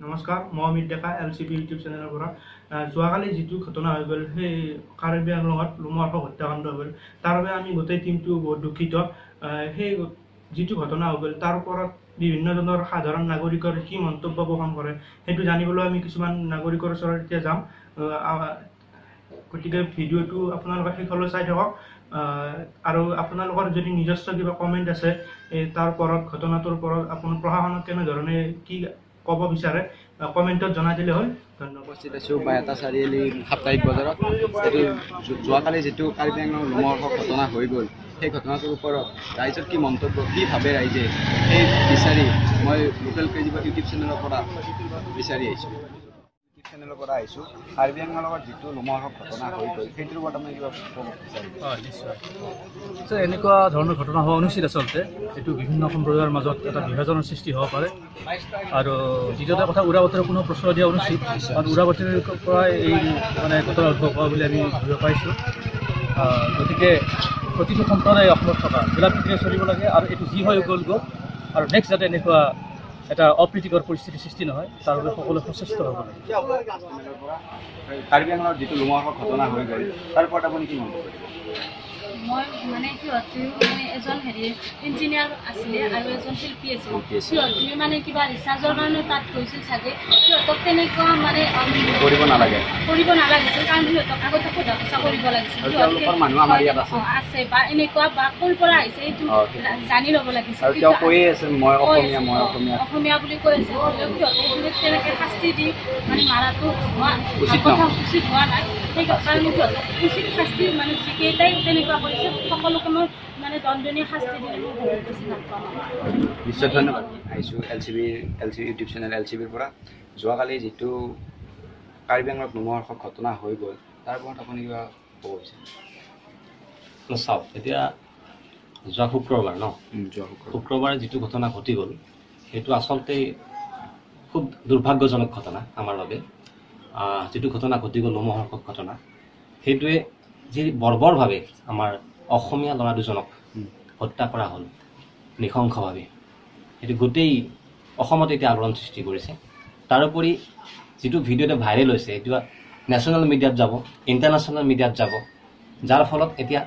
নমস্কাৰ, মই অমিত ডেকা, এলচিবি ইউটিউব চেনেলৰ পৰা। যোৱাকালি যিটো ঘটনা হৈ গ'ল, সেই কাৰ্বি আংলঙত লোমহৰ্ষক হত্যাকাণ্ড হৈ গ'ল, তাৰ বাবে আমি গোটেই টীমটো বহুত দুখিত। সেই যিটো ঘটনা হৈ গ'ল, তাৰ ওপৰত বিভিন্নজনৰ সাধাৰণ নাগৰিকৰ কি মন্তব্য পোষণ কৰে, সেইটো জানিবলৈ আমি কিছুমান নাগৰিকৰ ওচৰত এতিয়া যাম। গতিকে ভিডিঅ'টো আপোনালোকে শেষলৈ চাই থাকক আৰু আপোনালোকৰ যদি নিজস্ব কিবা কমেণ্ট আছে তাৰ ওপৰত, ঘটনাটোৰ ওপৰত, আপোনাৰ প্ৰশাসনক কেনেধৰণে কি ক'ব বিচাৰে, কমেণ্টত জনাই দিলে হ'ল। ধন্যবাদ। উপস্থিত আছোঁ বাইহাটা চাৰিআলি সাপ্তাহিক বজাৰত। এইটো যোৱাকালি যিটো কাৰ্বি আংলং লোমহৰ্ষক ঘটনা হৈ গ'ল, সেই ঘটনাটোৰ ওপৰত ৰাইজৰ কি মন্তব্য, কি ভাবে ৰাইজে, সেই বিচাৰি মই লোকেল ক্ৰেজি ইউটিউব চেনেলৰ পৰা বিচাৰি আহিছোঁ। ইউটিউব চেনেলৰ পৰা আহিছোঁ। কাৰ্বি আংলঙত যিটো লোমহৰ্ষক ঘটনা হৈ গ'ল, সেইটোৰ ওপৰত আপুনি কিবা ক'ব বিচাৰিব? হয়, নিশ্চয়। এনেকুৱা ধৰণৰ ঘটনা হোৱা অনুচিত। আচলতে এইটো বিভিন্ন সম্প্ৰদায়ৰ মাজত এটা বিভাজনৰ সৃষ্টি হ'ব পাৰে। আৰু দ্বিতীয়তে কথা, উৰা বাতৰিৰ কোনো প্ৰশ্ৰয় দিয়া অনুচিত, কাৰণ উৰা বাতৰিৰ পৰাই এই মানে ঘটনা উদ্ভৱ হোৱা বুলি আমি ধৰিব পাৰিছোঁ। গতিকে প্ৰতিটো সম্প্ৰদায় অসমত থকা মিলা প্ৰীতিৰে চলিব লাগে আৰু এইটো যি হৈ গ'ল গ'ল, আৰু নেক্সট যাতে এনেকুৱা এটা অপ্ৰীতিকৰ পৰিস্থিতিৰ সৃষ্টি নহয়, তাৰ বাবে সকলোৱে সচেষ্ট হ'ব লাগে। কাৰ্বি আংলঙত যিটো লোমহৰ্ষক ঘটনা হৈ গ'ল, তাৰ ওপৰত আপুনি কি মন্তব্য দিব? মই মানে সিহঁতে মানে এজন হেৰি ইঞ্জিনিয়াৰ আছিলে আৰু এজন শিল্পী আছিল। সিহঁতে মানে কিবা ৰিচাৰ্জৰ কাৰণে তাত গৈছিল চাগে। সিহঁতক তেনেকুৱা মানে কৰিব নালাগে, কৰিব নালাগিছিল, কাৰণ সিহঁতক আগতে সোধা পোছা কৰিব লাগিছিল। তেওঁলোকৰ মানুহ আমাৰ ইয়াত আছে আছে বা এনেকুৱা বা ক'ৰ পৰা আহিছে এইটো জানি ল'ব লাগিছিল। আৰু তেওঁ কৈয়ে আছে মই অসমীয়া, মই অসমীয়া, অসমীয়া বুলি কৈ আছে। হ'লেও সিহঁতে তেনেকৈ শাস্তি দি মানে মাৰাটো কথা উচিত হোৱা নাই। সেইকাৰণে সিহঁতক উচিত শাস্তি মানে যিকেইটাই তেনেকুৱা কৰিছে সকলোকে মই মানে দণ্ডনীয় শাস্তি দিলে মই বহুত বেছি ভাল পাওঁ। নিশ্চয়, ধন্যবাদ। আহিছোঁ এল চি বিৰ, L C YouTube channel L C বিৰ পৰা। যোৱাকালি যিটো কাৰ্বি আংলঙত লোমহৰ্ষক ঘটনা হৈ গ'ল, তাৰ ওপৰত আপুনি কিবা ক'ব বিচাৰে? চাওক, এতিয়া যোৱা শুক্ৰবাৰ ন, যোৱা শুক্ৰবাৰ শুক্ৰবাৰে যিটো ঘটনা ঘটি গ'ল, সেইটো আচলতে খুব দুৰ্ভাগ্যজনক ঘটনা আমাৰ বাবে। যিটো ঘটনা ঘটি গ'ল, লোমহৰ্ষক ঘটনা, সেইটোৱে যি বৰ্বৰভাৱে আমাৰ অসমীয়া ল'ৰা দুজনক হত্যা কৰা হ'ল নৃশংসভাৱে, সেইটো গোটেই অসমত এতিয়া আলোড়ন সৃষ্টি কৰিছে। তাৰোপৰি যিটো ভিডিঅ' এতিয়া ভাইৰেল হৈছে, এইটো নেশ্যনেল মিডিয়াত যাব, ইণ্টাৰনেশ্যনেল মিডিয়াত যাব, যাৰ ফলত এতিয়া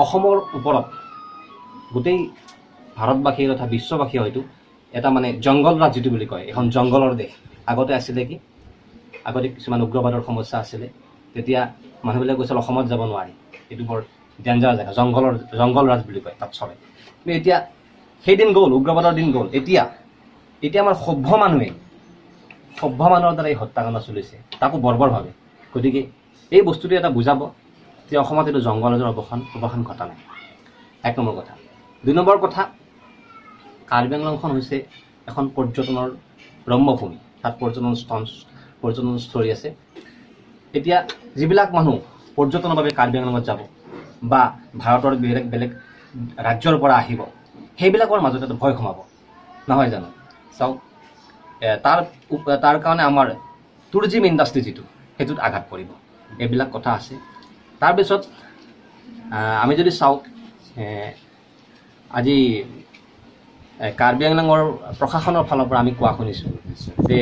অসমৰ ওপৰত গোটেই ভাৰতবাসীয়ে তথা বিশ্ববাসীয়ে হয়তো এটা মানে জংঘল ৰাজ যিটো বুলি কয়, এখন জংঘলৰ দেশ। আগতে আছিলে কি, আগতে কিছুমান উগ্ৰবাদৰ সমস্যা আছিলে, তেতিয়া মানুহবিলাকে কৈছিল অসমত যাব নোৱাৰি, এইটো বৰ ডেঞ্জাৰ জেগা, জংঘলৰ, জংঘল ৰাজ বুলি কয়, তাত চলে। কিন্তু এতিয়া সেই দিন গ'ল, উগ্ৰবাদৰ দিন গ'ল। এতিয়া এতিয়া আমাৰ সভ্য মানুহে, সভ্য মানুহৰ দ্বাৰা এই হত্যাকাণ্ড চলিছে, তাকো বৰ্বৰভাৱে। গতিকে এই বস্তুটো এটা বুজাব যে অসমত এইটো জংঘল ৰাজৰ অৱসান ঘটা নাই, এক নম্বৰ কথা। দুই নম্বৰ কথা, কাৰ্বি আংলংখন হৈছে এখন পৰ্যটনৰ ৰম্যভূমি, তাত পৰ্যটনস্থলী আছে। এতিয়া যিবিলাক মানুহ পৰ্যটনৰ বাবে কাৰ্বি আংলঙত যাব বা ভাৰতৰ বেলেগ বেলেগ ৰাজ্যৰ পৰা আহিব, সেইবিলাকৰ মাজত এটা ভয় সোমাব নহয় জানো? চাওক, তাৰ তাৰ কাৰণে আমাৰ টুৰিজিম ইণ্ডাষ্ট্ৰি যিটো, সেইটোত আঘাত পৰিব। এইবিলাক কথা আছে। তাৰপিছত আমি যদি চাওঁ, আজি কাৰ্বি আংলঙৰ প্ৰশাসনৰ ফালৰ পৰা আমি কোৱা শুনিছোঁ যে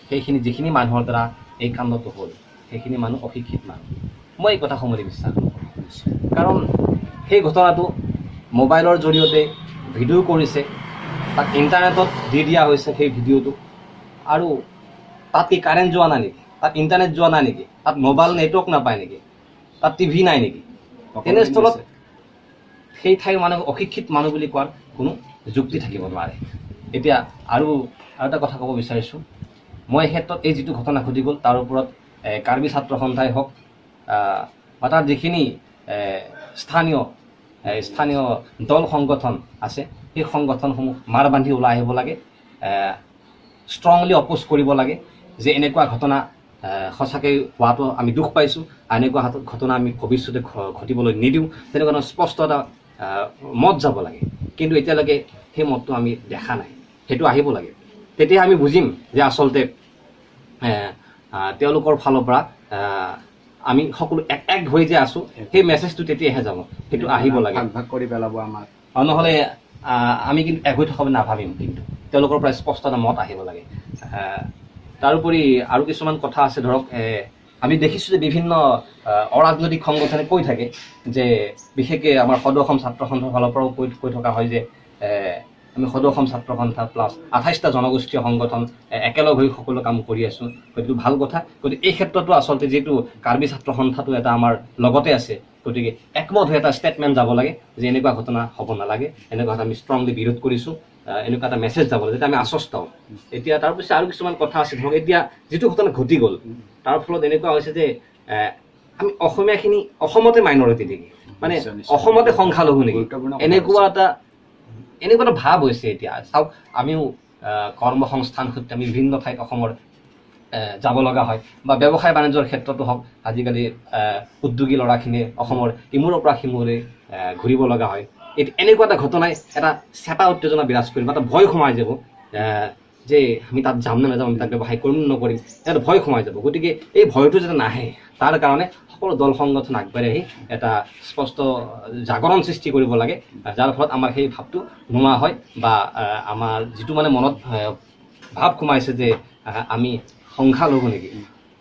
সেইখিনি যিখিনি মানুহৰ দ্বাৰা এই কাণ্ডটো হ'ল, সেইখিনি মানুহ অশিক্ষিত মানুহ। মই এই কথা সমূলি বিশ্বাস নকৰোঁ, কাৰণ সেই ঘটনাটো মোবাইলৰ জৰিয়তে ভিডিঅ' কৰিছে, তাক ইণ্টাৰনেটত দি দিয়া হৈছে সেই ভিডিঅ'টো। আৰু তাত কি কাৰেণ্ট যোৱা নাই নেকি? তাত ইণ্টাৰনেট যোৱা নাই নেকি? তাত মোবাইল নেটৱৰ্ক নাপায় নেকি? তাত টিভি নাই নেকি? তেনেস্থলত সেই ঠাইৰ মানুহ অশিক্ষিত মানুহ বুলি কোৱাৰ কোনো যুক্তি থাকিব নোৱাৰে। এতিয়া আৰু এটা কথা ক'ব বিচাৰিছোঁ মই এই ক্ষেত্ৰত, এই যিটো ঘটনা ঘটি গ'ল তাৰ ওপৰত কাৰ্বি ছাত্ৰ সন্থাই হওক বা তাৰ যিখিনি স্থানীয় স্থানীয় দল সংগঠন আছে, সেই সংগঠনসমূহ মাৰ বান্ধি ওলাই আহিব লাগে, ষ্ট্ৰংলি অপ'জ কৰিব লাগে যে এনেকুৱা ঘটনা সঁচাকৈ হোৱাটো আমি দুখ পাইছোঁ, এনেকুৱা ঘটনা আমি ভৱিষ্যতে ঘটিবলৈ নিদিওঁ, তেনেকুৱা ধৰণৰ স্পষ্ট এটা মত যাব লাগে। কিন্তু এতিয়ালৈকে সেই মতটো আমি দেখা নাই, সেইটো আহিব লাগে। তেতিয়া আমি বুজিম যে আচলতে তেওঁলোকৰ ফালৰ পৰা আমি সকলো এক এক হৈ যে আছোঁ, সেই মেছেজটো তেতিয়াহে যাব, সেইটো আহিব লাগে। ভাগ ভাগ কৰি পেলাব আমাক। নহ'লে আমি কিন্তু এক হৈ থকা বুলি নাভাবিম, কিন্তু তেওঁলোকৰ পৰা স্পষ্ট এটা মত আহিব লাগে। তাৰোপৰি আৰু কিছুমান কথা আছে। ধৰক আমি দেখিছোঁ যে বিভিন্ন অৰাজনৈতিক সংগঠনে কৈ থাকে যে বিশেষকৈ আমাৰ সদৌ অসম ছাত্ৰ সন্থাৰ ফালৰ পৰাও কৈ থকা হয় যে আমি সদৌ অসম ছাত্ৰ সন্থা প্লাছ 28টা জনগোষ্ঠীয় সংগঠন একেলগ হৈ সকলো কাম কৰি আছোঁ, গতিকে ভাল কথা। গতিকে এই ক্ষেত্ৰতো আচলতে যিহেতু কাৰ্বি ছাত্ৰ সন্থাটো এটা আমাৰ লগতে আছে, গতিকে একমত হৈ এটা ষ্টেটমেণ্ট যাব লাগে যে এনেকুৱা ঘটনা হ'ব নালাগে, এনেকুৱা ঘটনা আমি ষ্ট্ৰংলি বিৰোধ কৰিছোঁ, এনেকুৱা এটা মেছেজ যাব লাগে যাতে আমি আশ্বস্ত হওঁ। এতিয়া তাৰপিছত আৰু কিছুমান কথা আছে। ধৰক এতিয়া যিটো ঘটনা ঘটি গ'ল তাৰ ফলত এনেকুৱা হৈছে যে আমি অসমীয়াখিনি অসমতে মাইনৰিটি নেকি, মানে অসমতে সংখ্যালঘু নেকি, এনেকুৱা এটা ভাৱ হৈছে। এতিয়া চাওক আমিও কৰ্মসংস্থান সূত্ৰে আমি বিভিন্ন ঠাইত অসমৰ যাব লগা হয়, বা ব্যৱসায় বাণিজ্যৰ ক্ষেত্ৰতো হওক আজিকালি উদ্যোগী ল'ৰাখিনিয়ে অসমৰ ইমূৰৰ পৰা সিমূৰলৈ ঘূৰিব লগা হয়। এনেকুৱা এটা ঘটনাই এটা চেপা উত্তেজনা বিৰাজ কৰিব, এটা ভয় সোমাই যাব যে আমি তাত যাম নে নাযাম, আমি তাত ব্যৱসায় কৰিম নে নকৰিম, এটা ভয় সোমাই যাব। গতিকে এই ভয়টো যাতে নাহে তাৰ কাৰণে সকলো দল সংগঠন আগবাঢ়ি আহি এটা স্পষ্ট জাগৰণ সৃষ্টি কৰিব লাগে, যাৰ ফলত আমাৰ সেই ভাৱটো নোহোৱা হয়, বা আমাৰ যিটো মানে মনত ভাৱ সোমাইছে যে আমি সংখ্যালঘু নেকি,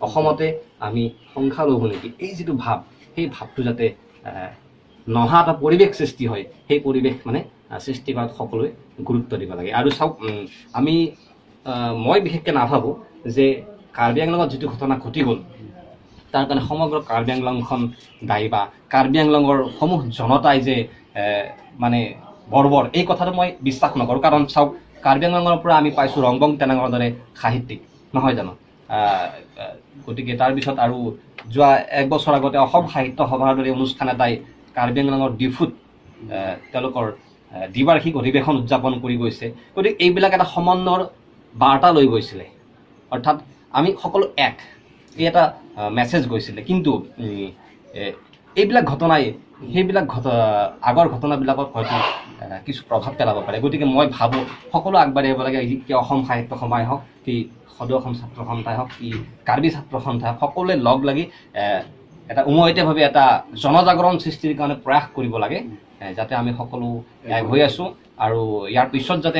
অসমতে আমি সংখ্যালঘু নেকি, এই যিটো ভাৱ, সেই ভাৱটো যাতে নহা এটা পৰিৱেশ সৃষ্টি হয়, সেই পৰিৱেশ মানে সৃষ্টি কৰাত সকলোৱে গুৰুত্ব দিব লাগে। আৰু চাওক আমি মই বিশেষকৈ নাভাবোঁ যে কাৰ্বি আংলঙত যিটো ঘটনা ঘটি গ'ল তাৰ কাৰণে সমগ্ৰ কাৰ্বি আংলংখন দায়ী বা কাৰ্বি আংলঙৰ সমূহ জনতাই যে মানে বৰ্বৰ, এই কথাটো মই বিশ্বাস নকৰোঁ। কাৰণ চাওক কাৰ্বি আংলঙৰ পৰা আমি পাইছোঁ ৰংবং টেনাঙৰ দৰে সাহিত্যিক, নহয় জানো? গতিকে তাৰপিছত আৰু যোৱা এক বছৰ আগতে অসম সাহিত্য সভাৰ দৰে অনুষ্ঠান এটাই কাৰ্বি আংলঙৰ ডিফুত তেওঁলোকৰ দ্বিবাৰ্ষিক অধিৱেশন উদযাপন কৰি গৈছে। গতিকে এইবিলাক এটা সমন্বয়ৰ বাৰ্তা লৈ গৈছিলে, অৰ্থাৎ আমি সকলো এক, এই এটা মেছেজ গৈছিলে। কিন্তু এইবিলাক ঘটনাই সেইবিলাক আগৰ ঘটনাবিলাকত হয়তো কিছু প্ৰভাৱ পেলাব পাৰে। গতিকে মই ভাবোঁ সকলো আগবাঢ়ি আহিব লাগে, কি অসম সাহিত্য সভাই হওক, কি সদৌ অসম ছাত্ৰ সন্থাই হওক, কি কাৰ্বি ছাত্ৰ সন্থাই হওক, সকলোৱে লগ লাগি এটা উমৈহতীয়াভাৱে এটা জনজাগৰণ সৃষ্টিৰ কাৰণে প্ৰয়াস কৰিব লাগে, যাতে আমি সকলো এক হৈ আছোঁ। আৰু ইয়াৰ পিছত যাতে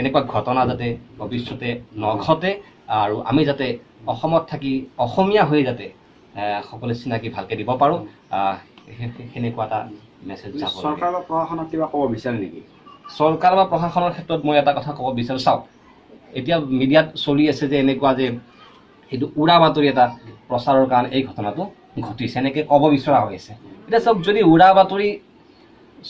এনেকুৱা ঘটনা যাতে ভৱিষ্যতে নঘটে, আৰু আমি যাতে অসমত থাকি অসমীয়া হৈ যাতে সকলোৱে চিনাকি ভালকৈ দিব পাৰোঁ, সেনেকুৱা এটা মেছেজ যাব লাগে। চৰকাৰ বা প্ৰশাসনক কিবা ক'ব বিচাৰে নেকি? চৰকাৰ বা প্ৰশাসনৰ ক্ষেত্ৰত মই এটা কথা ক'ব বিচাৰোঁ। চাওক এতিয়া মিডিয়াত চলি আছে যে এনেকুৱা যে সেইটো উৰা বাতৰি এটা প্ৰচাৰৰ কাৰণে এই ঘটনাটো ঘটিছে, এনেকৈ ক'ব বিচৰা হৈছে। এতিয়া চাওক যদি উৰা বাতৰি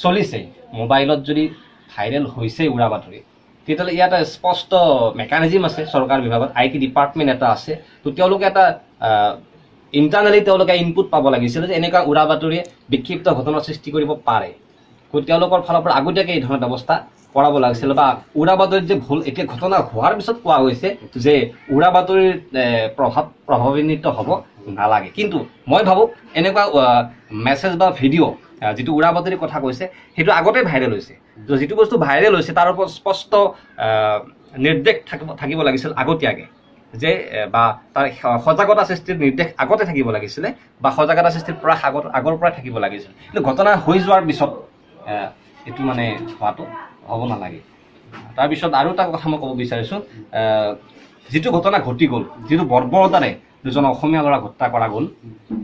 চলিছে, মোবাইলত যদি ভাইৰেল হৈছে উৰা বাতৰি, তেতিয়াহ'লে ইয়াত এটা স্পষ্ট মেকানিজিম আছে চৰকাৰ বিভাগত, I T department এটা আছে, তো তেওঁলোকে এটা ইণ্টাৰনেলি তেওঁলোকে ইনপুট পাব লাগিছিলে যে এনেকুৱা উৰা বাতৰিয়ে বিক্ষিপ্ত ঘটনাৰ সৃষ্টি কৰিব পাৰে। গতিকে তেওঁলোকৰ ফালৰ পৰা আগতীয়াকৈ এই ধৰণৰ ব্যৱস্থা কৰাব লাগিছিলে। বা উৰা বাতৰিত যে ভুল, এতিয়া ঘটনা হোৱাৰ পিছত কোৱা হৈছে যে উৰা বাতৰিৰ প্ৰভাৱান্বিত হ'ব নালাগে, কিন্তু মই ভাবোঁ এনেকুৱা মেছেজ বা ভিডিঅ' যিটো উৰা বাতৰিৰ কথা কৈছে সেইটো আগতে ভাইৰেল হৈছে। যিটো বস্তু ভাইৰেল হৈছে তাৰ ওপৰত স্পষ্ট নিৰ্দেশ থাকিব লাগিছিল আগতীয়াকৈ, যে বা তাৰ সজাগতা সৃষ্টিৰ নিৰ্দেশ আগতে থাকিব লাগিছিলে, বা সজাগতা সৃষ্টিৰ প্ৰয়াস আগৰ পৰাই থাকিব লাগিছিল। কিন্তু ঘটনা হৈ যোৱাৰ পিছত এইটো মানে হোৱাটো হ'ব নালাগে। তাৰপিছত আৰু এটা কথা মই ক'ব বিচাৰিছোঁ, যিটো ঘটনা ঘটি গ'ল, যিটো বৰ্বৰতাৰে দুজন অসমীয়া ল'ৰাক হত্যা কৰা গ'ল,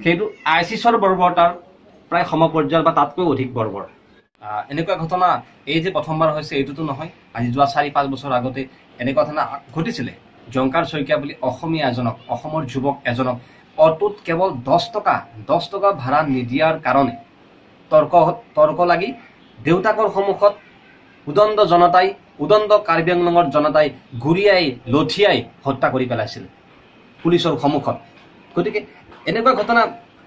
সেইটো আইচিছৰ বৰ্বৰতাৰ প্ৰায় সমপৰ্যায়ৰ বা তাতকৈ অধিক বৰ্বৰ। এনেকুৱা ঘটনা এই যে প্ৰথমবাৰ হৈছে এইটোতো নহয়, আজি যোৱা 4-5 বছৰ আগতে এনেকুৱা ঘটনা ঘটিছিলে। জংকাৰ শইকীয়া বুলি অসমীয়া এজনক, অসমৰ যুৱক এজনক অটোত কেৱল 10 টকা ভাড়া নিদিয়াৰ কাৰণে তৰ্ক লাগি দেউতাকৰ সন্মুখত উদণ্ড জনতাই, উদণ্ড কাৰ্বি আংলঙৰ জনতাই গুৰিয়াই লঠিয়াই হত্যা কৰি পেলাইছিল পুলিচৰ সন্মুখত। গতিকে এনেকুৱা ঘটনা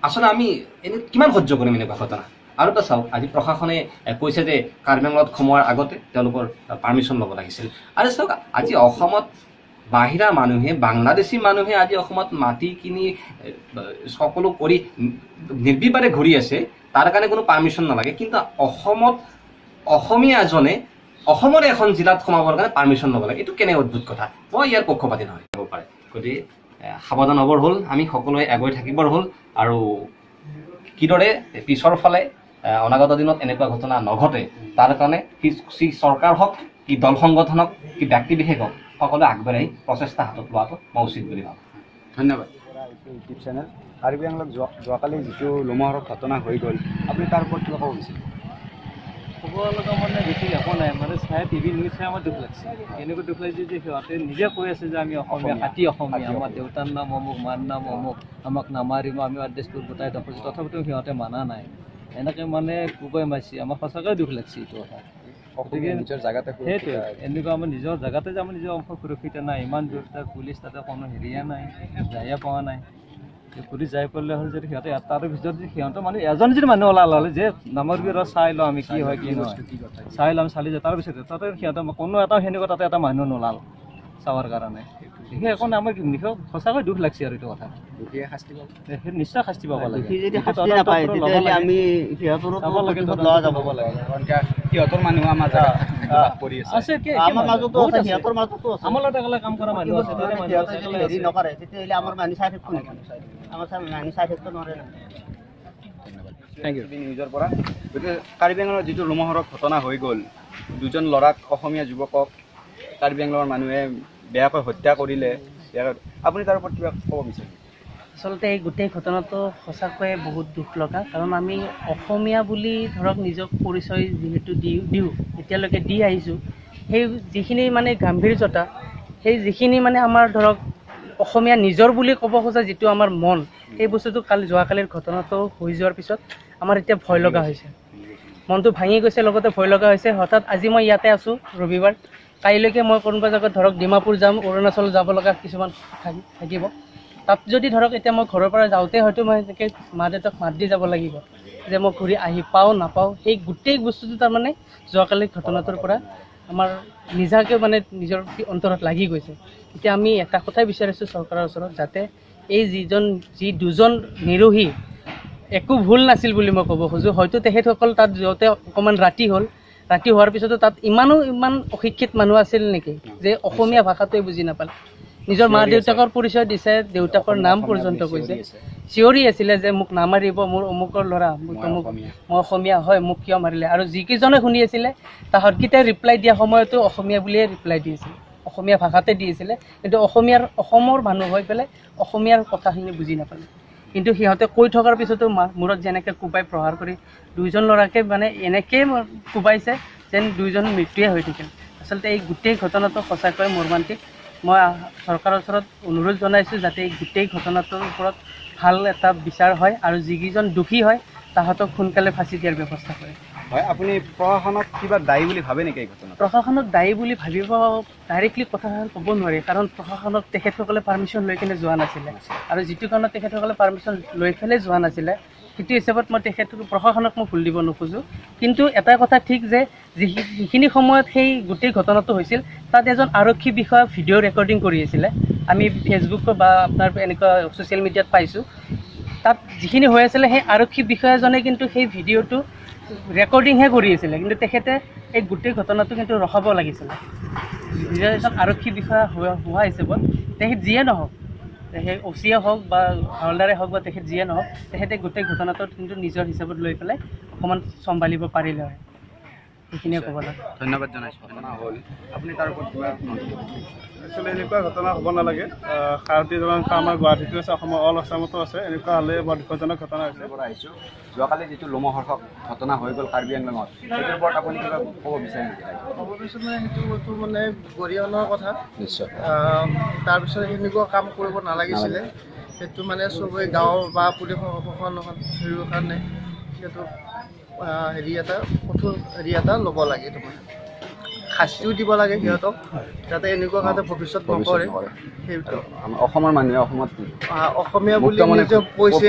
আচলতে আমি এনে কিমান সহ্য কৰিম এনেকুৱা ঘটনা? আৰু এটা চাওক, আজি প্ৰশাসনে কৈছে যে কাৰ্বি আংলঙত সোমোৱাৰ আগতে তেওঁলোকৰ পাৰ্মিশ্যন ল'ব লাগিছিল। আৰু চাওক আজি অসমত বাহিৰা মানুহে, বাংলাদেশী মানুহে আজি অসমত মাটি কিনি সকলো কৰি নিৰ্বিবাদে ঘূৰি আছে, তাৰ কাৰণে কোনো পাৰ্মিশ্যন নালাগে। কিন্তু অসমত অসমীয়া এজনে অসমৰ এখন জিলাত সোমাবৰ কাৰণে পাৰ্মিশ্যন ল'ব লাগে, এইটো কেনে অদ্ভুত কথা? মই ইয়াৰ পক্ষপাতী নহয় হ'ব পাৰে। গতিকে সাৱধান হ'বৰ হ'ল, আমি সকলোৱে আগুৱাই থাকিবৰ হ'ল, আৰু কিদৰে পিছৰ ফালে অনাগত দিনত এনেকুৱা ঘটনা নঘটে তাৰ কাৰণে কি চৰকাৰ হওক, কি দল সংগঠন হওক, কি ব্যক্তি বিশেষ হওক, সকলোৱে আগবাঢ়ি প্ৰচেষ্টা হাতত লোৱাটো মই উচিত বুলি ভাবোঁ। ধন্যবাদ। ইউটিউব চেনেল কাৰ্বি আংলং যোৱাকালি যিটো লোমহৰ্ষক ঘটনা হৈ গ'ল, আপুনি তাৰ ওপৰত কিবা ক'ব বিচাৰে? ক'ব লগা মানে বেছি একো নাই, মানে চাই টিভি নিউজ চাই আমাৰ দুখ লাগছে। এনেকুৱা দুখ লাগিছে যে সিহঁতে নিজে কৈ আছে যে আমি অসমীয়া, খাটি অসমীয়া, আমাৰ দেউতাৰ নাম অমুক, মাৰ নাম অমুক, আমাক নামাৰিব, আমি এড্ৰেছবোৰ গোটাই দেখুৱাইছোঁ, তথাপিতো সিহঁতে মানা নাই। এনেকৈ মানে কোবাই মাৰিছে, আমাৰ সঁচাকৈ দুখ লাগছে এইটো কথা। গতিকে নিজৰ জেগাতে সেইটোৱে, এনেকুৱা আমাৰ নিজৰ জেগাতে যে আমাৰ নিজৰ অংশ সুৰক্ষিত নাই, ইমান দূৰ তাত পুলিচ, তাতে কোনো হেৰিয়ে নাই, যায়ে পোৱা নাই। পুলিচ যাই পৰিলে হ'ল যদি সিহঁতে তাৰ ভিতৰত যদি সিহঁতৰ মানুহ এজন যদি মানুহ ওলাল হ'লে যে নামাৰিবি ৰ, চাই লওঁ আমি কি হয় কি নহয়, চাই লওঁ আমি চালি যায়, তাৰপিছত তাতে সিহঁতৰ কোনো এটা সেনেকুৱা তাতে এটা মানুহ নোলাল চাবৰ কাৰণে। বিশেষ একো নাই, আমাৰ বিশেষ সঁচাকৈ দুখ লাগছে আৰু এইটো কথা। নিশ্চয় শাস্তি পাব লাগে। সিহঁতৰ মানুহ আমাৰ আছে, আমাৰ লগত একেলগে কাম কৰা মানুহ আছে, নিউজৰ পৰা। গতিকে কাৰ্বি আংলঙৰ যিটো লোমহৰ্ষক ঘটনা হৈ গ'ল, দুজন ল'ৰাক, অসমীয়া যুৱকক কাৰ্বি আংলঙৰ মানুহে বেয়াকৈ হত্যা কৰিলে, আপুনি তাৰ ওপৰত কিবা ক'ব বিচাৰে? আচলতে এই গোটেই ঘটনাটো সঁচাকৈয়ে বহুত দুখ লগা, কাৰণ আমি অসমীয়া বুলি ধৰক নিজক পৰিচয় যিহেতু দিওঁ, এতিয়ালৈকে দি আহিছোঁ, সেই যিখিনি মানে গাম্ভীৰ্যতা, সেই যিখিনি মানে আমাৰ ধৰক অসমীয়া নিজৰ বুলি ক'ব খোজা যিটো আমাৰ মন, সেই বস্তুটো কালি যোৱাকালিৰ ঘটনাটো হৈ যোৱাৰ পিছত আমাৰ এতিয়া ভয় লগা হৈছে, মনটো ভাঙি গৈছে, লগতে ভয় লগা হৈছে। হঠাৎ আজি মই ইয়াতে আছোঁ ৰবিবাৰ, কাইলৈকে মই কোনোবা জেগাত ধৰক ডিমাপুৰ যাম, অৰুণাচল যাব লগা কিছুমান থাকিব, তাত যদি ধৰক এতিয়া মই ঘৰৰ পৰা যাওঁতে হয়তো মই এনেকৈ মা দেউতাক মাত দি যাব লাগিব যে মই ঘূৰি আহি পাওঁ নাপাওঁ, সেই গোটেই বস্তুটো তাৰমানে যোৱাকালিৰ ঘটনাটোৰ পৰা আমাৰ নিজাকে মানে নিজৰ অন্তৰত লাগি গৈছে। এতিয়া আমি এটা কথাই বিচাৰিছোঁ চৰকাৰৰ ওচৰত, যাতে এই যি দুজন নিৰোহী, একো ভুল নাছিল বুলি মই ক'ব খোজোঁ, হয়তো তেখেতসকল তাত যাওঁতে অকণমান ৰাতি হ'ল, ৰাতি হোৱাৰ পিছতো তাত ইমান অশিক্ষিত মানুহ আছিল নেকি যে অসমীয়া ভাষাটোৱে বুজি নাপালে, নিজৰ মা দেউতাকৰ পৰিচয় দিছে, দেউতাকৰ নাম পৰ্যন্ত কৈছে, চিঞৰি আছিলে যে মোক নামাৰিব, মোৰ অমুকৰ ল'ৰা, মোক অমুক, মই অসমীয়া হয়, মোক কিয় মাৰিলে। আৰু যিকেইজনে শুনি আছিলে তাহাঁতকেইটাই ৰিপ্লাই দিয়া সময়তো অসমীয়া বুলিয়ে ৰিপ্লাই দিছিলে, অসমীয়া ভাষাতে দিছিলে, কিন্তু অসমীয়াৰ অসমৰ মানুহ হৈ পেলাই অসমীয়াৰ কথাখিনি বুজি নাপালে। কিন্তু সিহঁতে কৈ থকাৰ পিছতো মূৰত যেনেকৈ কোবাই প্ৰহাৰ কৰি দুইজন ল'ৰাকে মানে এনেকৈয়ে কোবাইছে যেন দুইজন মৃত্যুৱে হৈ থাকিল। আচলতে এই গোটেই ঘটনাটো সঁচাকৈ মৰ্মান্তিক। মই চৰকাৰৰ ওচৰত অনুৰোধ জনাইছোঁ যাতে এই গোটেই ঘটনাটোৰ ওপৰত ভাল এটা বিচাৰ হয় আৰু যিকেইজন দোষী হয় তাহাঁতক সোনকালে ফাঁচি দিয়াৰ ব্যৱস্থা কৰে। হয়, আপুনি প্ৰশাসনক কিবা দায়ী বুলি ভাবে নেকি এই ঘটনাত? প্ৰশাসনক দায়ী বুলি ভাবিব ডাইৰেক্টলি কথা ক'ব নোৱাৰি, কাৰণ প্ৰশাসনক তেখেতসকলে পাৰ্মিশ্যন লৈ কিনে যোৱা নাছিলে, আৰু যিটো কাৰণত তেখেতসকলে পাৰ্মিশ্যন লৈ পেলাই যোৱা নাছিলে সেইটো হিচাপত মই প্ৰশাসনক মই ভুল দিব নোখোজোঁ। কিন্তু এটা কথা ঠিক যে যিখিনি সময়ত সেই গোটেই ঘটনাটো হৈছিল তাত এজন আৰক্ষী বিষয়া ভিডিঅ' ৰেকৰ্ডিং কৰি আছিলে, আমি ফেচবুক বা আপোনাৰ এনেকুৱা ছ'চিয়েল মিডিয়াত পাইছোঁ। তাত যিখিনি হৈ আছিলে সেই আৰক্ষী বিষয়াজনে কিন্তু সেই ভিডিঅ'টো ৰেকৰ্ডিংহে কৰি আছিলে, কিন্তু তেখেতে এই গোটেই ঘটনাটো কিন্তু ৰখাব লাগিছিলে। এজন আৰক্ষী বিষয়া হোৱা হিচাপত তেখেত যিয়ে নহওক, তেখেত অ' চিয়ে হওক বা হাৱলদাৰে হওক বা তেখেত যিয়ে নহওক, তেখেতে গোটেই ঘটনাটোত কিন্তু নিজৰ হিচাপত লৈ পেলাই অকণমান চম্ভালিব পাৰিলে হয়। সেইখিনিয়ে ক'ব লাগে। ধন্যবাদ জনাইছোঁ। ঘটনা হ'ল, আপুনি তাৰ ওপৰত কিবা? একচুৱেলি এনেকুৱা ঘটনা হ'ব নালাগে। খাৰতি জনাংশ আমাৰ গুৱাহাটীতো আছে, অসমৰ অল আছামতো আছে, এনেকুৱা হ'লে বৰ দুখজনক ঘটনা হৈছে। পৰা আহিছোঁ, যোৱাকালি যিটো লোমহৰ্ষক ঘটনা হৈ গ'ল কাৰ্বি আংলঙত, সেইটোৰ ওপৰত আপুনি কিবা ক'ব বিচাৰে নেকি? ক'ব বিচাৰোঁ মানে সেইটো মানে গৰিহণাৰ কথা। নিশ্চয়। তাৰপিছত সেনেকুৱা কাম কৰিব নালাগিছিলে, সেইটো মানে চবেই গাঁও বা পুলিচ প্ৰশাসনৰ কাৰণে সেইটো হেৰি এটা কঠোৰ হেৰি এটা ল'ব লাগে, তোমাৰ শাস্তিও দিব লাগে সিহঁতক, যাতে এনেকুৱা কাম ভৱিষ্যত নকৰে। সেইটো অসমৰ মানুহে অসমত অসমীয়া বুলি নিজে কৈছে,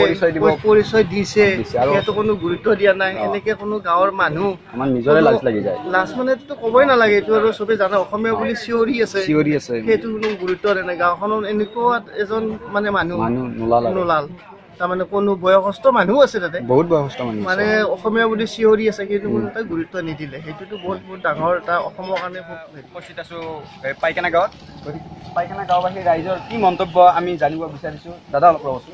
পৰিচয় দিছে, সিহঁতক কোনো গুৰুত্ব দিয়া নাই। এনেকে কোনো গাঁৱৰ মানুহ আমাৰ নিজৰে লাজ লাগি যায়। লাজ মানে ক'বই নালাগে, এইটো আৰু চবেই জানে অসমীয়া বুলি চিঞৰি আছে, সেইটো কোনো গুৰুত্ব দিয়া নাই। গাঁওখনত এনেকুৱা এজন মানে মানুহ নোলাল, তাৰমানে কোনো বয়সস্থ মানুহ আছে তাতে, বহুত বয়সস্থ মানুহ, মানে অসমীয়া বুলি চিঞৰি আছে, কিন্তু কোনো তাক গুৰুত্ব নিদিলে। সেইটোতো বহুত বহুত ডাঙৰ এটা অসমৰ কাৰণে খুব। উপস্থিত আছোঁ পাইকানা গাঁৱত। গতিকে পাইকানা গাঁওবাসী ৰাইজৰ কি মন্তব্য আমি জানিব বিচাৰিছোঁ। দাদা অলপ ৰ'বচোন।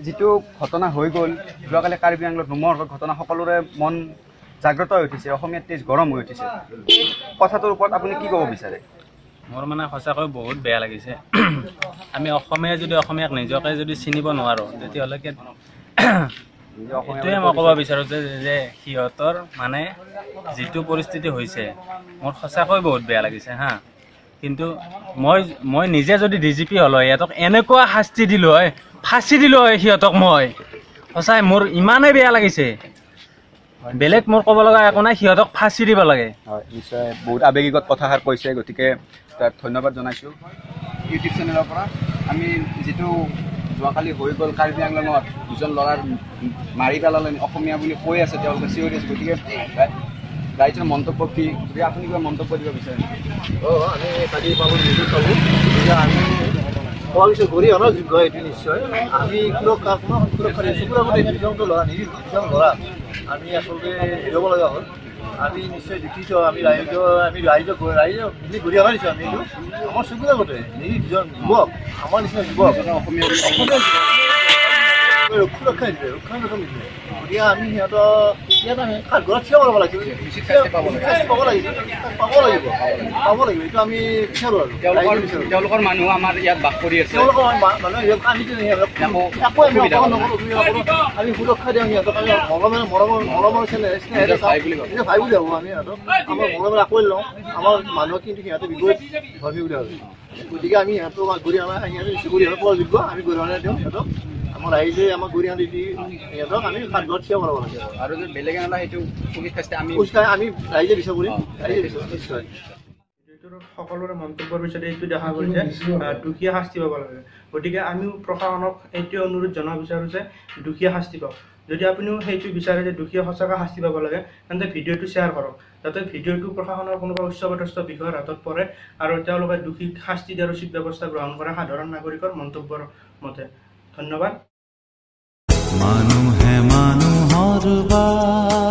যিটো ঘটনা হৈ গ'ল যোৱাকালি কাৰ্বি আংলঙত লোমহৰ্ষক ঘটনা, সকলোৰে মন জাগ্ৰত হৈ উঠিছে, অসমীয়া তেজ গৰম হৈ উঠিছে। এই কথাটোৰ ওপৰত আপুনি কি ক'ব বিচাৰে? মোৰ মানে সঁচাকৈ বহুত বেয়া লাগিছে। আমি অসমীয়া যদি অসমীয়াক নিজকে যদি চিনিব নোৱাৰোঁ, তেতিয়াহ'লে এইটোৱে মই ক'ব বিচাৰোঁ যে সিহঁতৰ মানে যিটো পৰিস্থিতি হৈছে, মোৰ সঁচাকৈ বহুত বেয়া লাগিছে। হা, কিন্তু মই নিজে যদি DGP হ'ল হয়, সিহঁতক এনেকুৱা শাস্তি দিলোঁ হয়, ফাঁচি দিলোঁ হয় সিহঁতক। মই সঁচাই মোৰ ইমানেই বেয়া লাগিছে, বেলেগ মোৰ ক'ব লগা একো নাই, সিহঁতক ফাঁচি দিব লাগে। হয়, নিশ্চয় বহুত আৱেগিকত কথাষাৰ কৈছে, গতিকে তাক ধন্যবাদ জনাইছোঁ। ইউটিউব চেনেলৰ পৰা আমি যিটো যোৱাকালি হৈ গ'ল কাৰ্বি আংলঙত দুজন ল'ৰাৰ মাৰি পেলালে অসমীয়া বুলি কৈ আছে, তেওঁলোকে চিঞৰি আছে, গতিকে ৰাইজৰ মন্তব্য কি? গতিকে আপুনি কিবা মন্তব্য দিব বিচাৰে নেকি? অঁ, আমি কালি পালোঁ, নিউজত পালোঁ। গতিকে আমি কোৱা পিছত গৰিহণাৰ যোগ্য এইটো নিশ্চয়। আমি সুৰক্ষা সুৰক্ষা চকুৰ আগতে দুজনটো ল'ৰা, নিৰীহ দুজন ল'ৰা আমি আচলতে হেৰুৱাব লগা হ'ল। আমি নিশ্চয় দুখিত। আমি ৰাইজক মিলি গৰিহণা দিছোঁ। আমি এইটো আমাৰ চকুৰ আগতে নিৰীহ দুজন যুৱক, আমাৰ নিচিনা যুৱক, অসমীয়া সুৰক্ষা নিদিলে, ৰক্ষণাবেক্ষণ নিদিলে। গতিকে আমি সিহঁতক ইয়াত আমি ঘৰত থিয় কৰাব লাগিছিল, পাব লাগিছিল, পাব লাগিব, পাব লাগিব। এইটো আমি বিচাৰোঁ। আৰু তেওঁলোকৰ মানুহ আমাৰ ইয়াত বাস কৰি আছে, তেওঁলোকৰ মানুহ ইয়াত আমি একো আমি অপকাৰ নকৰোঁ, অসুবিধা নকৰোঁ, আমি সুৰক্ষা দিওঁ সিহঁতক। আমি মৰমেৰে মৰমৰ স্নেহেৰে নিজৰ ভাই বুলি ভাবোঁ আমি সিহঁতক, আমাৰ মৰমেৰে আঁকোৱালি লওঁ আমাৰ মানুহক। কিন্তু সিহঁতে বিপৰীত ধৰ্মী বুলি ভাবে। গতিকে আমি সিহঁতক গৰিহণা, সিহঁতে গৰিহণা পোৱাৰ যোগ্য, আমি গৰিহণা দিওঁ সিহঁতক। আমাৰ ৰাইজে আমাক গৰিহণা দি সিহঁতক আমি কাঠঘৰত থিয় কৰাব লাগে। আৰু যদি বেলেগে নলয় সেইটো উচিত শাস্তি আমি ৰাইজে বিচাৰোঁ কৰিম, ৰাইজে বিচাৰোঁ নিশ্চয়। সকলোৰে মন্তব্যৰ পিছত এইটো দেখা গ'ল যে দোষীয়ে শাস্তি পাব লাগে। গতিকে আমিও প্ৰশাসনক এইটোৱে অনুৰোধ জনাব বিচাৰোঁ যে দোষীয়ে শাস্তি পাওক। যদি আপুনিও সেইটো বিচাৰে যে দোষীয়ে সঁচাকৈ শাস্তি পাব লাগে, তেন্তে ভিডিঅ'টো শ্বেয়াৰ কৰক, যাতে ভিডিঅ'টো প্ৰশাসনৰ কোনোবা উচ্চপদস্থ বিষয়াৰ হাতত পৰে আৰু তেওঁলোকে দোষীক শাস্তি দিয়াৰ উচিত ব্যৱস্থা গ্ৰহণ কৰে সাধাৰণ নাগৰিকৰ মন্তব্যৰ মতে। ধন্যবাদ। মানুহে মানুহৰ বাবে